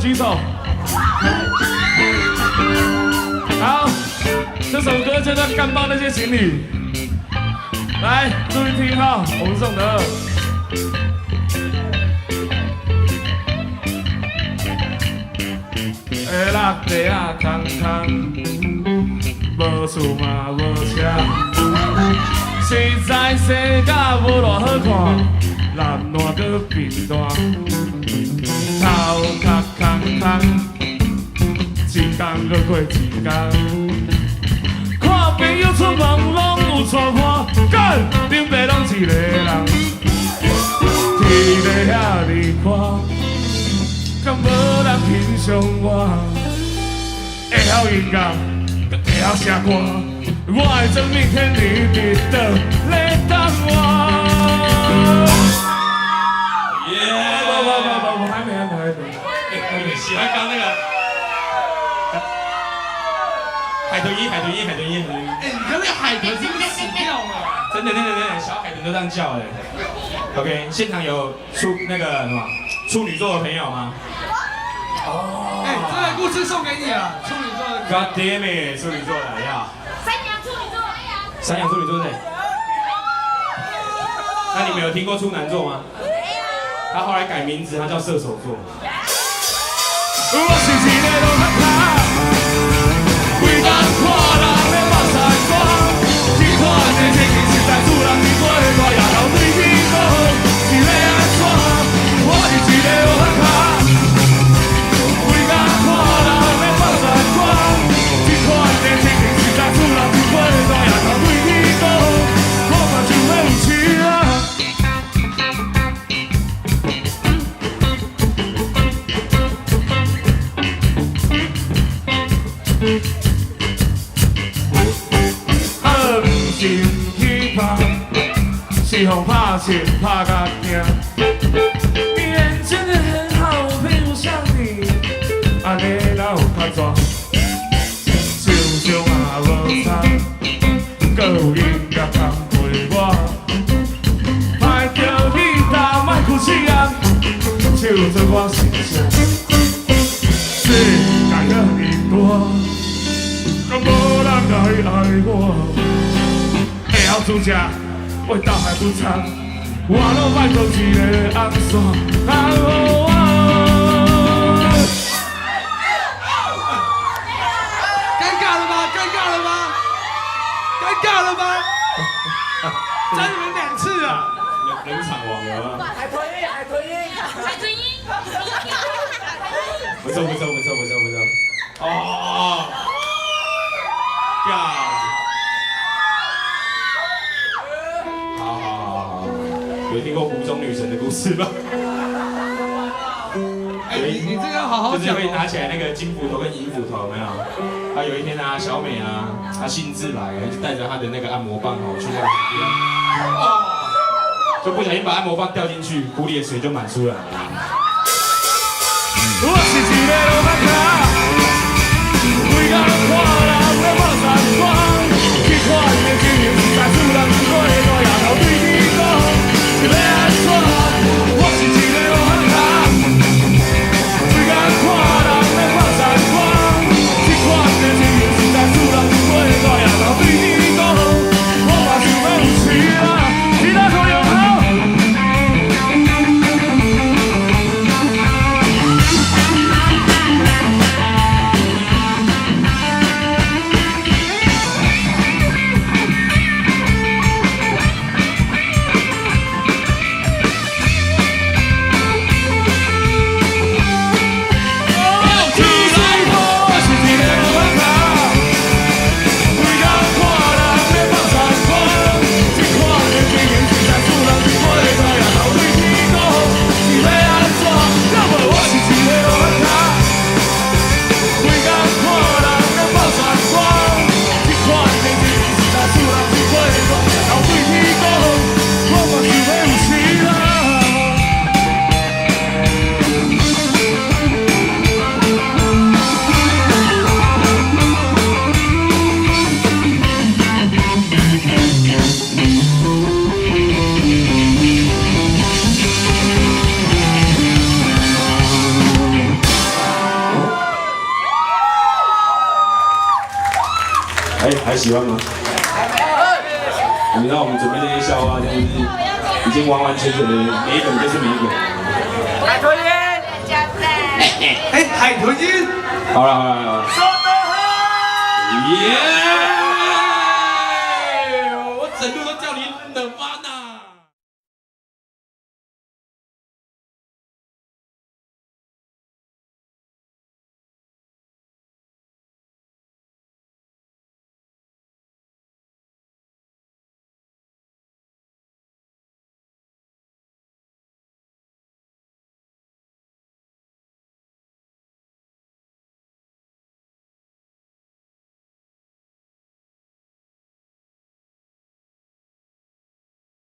舉手。好，這首歌叫做《幹爆那些情侶》，來注意聽哈，我們宋德。欸，落地仔空空，無厝嘛無車，實在生甲無偌好看，難爛閣貧惰，頭殼空空，一工閣過一工，看朋友出門攏有娶伴，幹，恁爸攏一个人，天咧遐爾寬。敢無人欣賞我？會曉音樂，閣會曉寫歌，我的真命天女佇佗咧等我。耶！不不不不不，還沒還沒還沒。欸，你喜歡剛那個海豚音，海豚音，海豚音，海豚音。哎，你剛那個海豚是不是死掉了？真的，真的，真的，小海豚都這樣叫的。OK，現場有處那個什麼處女座的朋友嗎？哦，哎，這個故事送給你了，處女座的。 God damn it，處女座的呀。山羊處女座。山羊處女座對。那你們有聽過處男座嗎？他後來改名字，他叫射手座。我是一个路仔跤，規工看人咧目屎乾，這款的情形實在使人真過大，也頭對你講是欲按怎？我是一个路仔跤，規工看人咧目屎乾，這款的情形實在使人真過大，也頭對你講，我嘛想欲有妻啊。啊，毋是毋去拍，是予拍親拍甲驚。你演真的很好，我配不上你，按呢哪有較煞？想想嘛無差，閣有音樂通陪我。莫叫吉他，莫哭泣啊，唱出我心聲。世界遐爾大，敢無人來愛我？會曉煮食，味道還不差，我攏拜託一个紅線較予我。尷尬了嗎？尷尬了嗎？尷尬了嗎？讚你們兩次啊！冷場王有沒有？海豚音，海豚音，海豚音。不錯不錯不錯不錯不錯。哦。幹。好好好好，有聽過湖中女神的故事嗎？哎，你這個要好好講。就是會拿起來那個金斧頭跟銀斧頭，有沒有？他有一天啊，小美啊，她興致來了，就帶着她的那個按摩棒哦，去那個湖邊，就不小心把按摩棒掉進去，湖裡的水就滿出來了。我是一个路仔跤，規工看人咧目屎乾，這款的情形實在使人真過大，也頭對你講是欲按怎？我是一个路仔跤，規工看人咧目屎乾，這款的情形實在使人真過大，也頭對你講，我嘛想欲有妻啊，其他都用好。哎，還喜歡嗎？你知道我們準備這些笑話，真的是已經完完全全的沒梗就是沒梗。海豚音，哎，海豚音。好了好了好了。耶！我整路都叫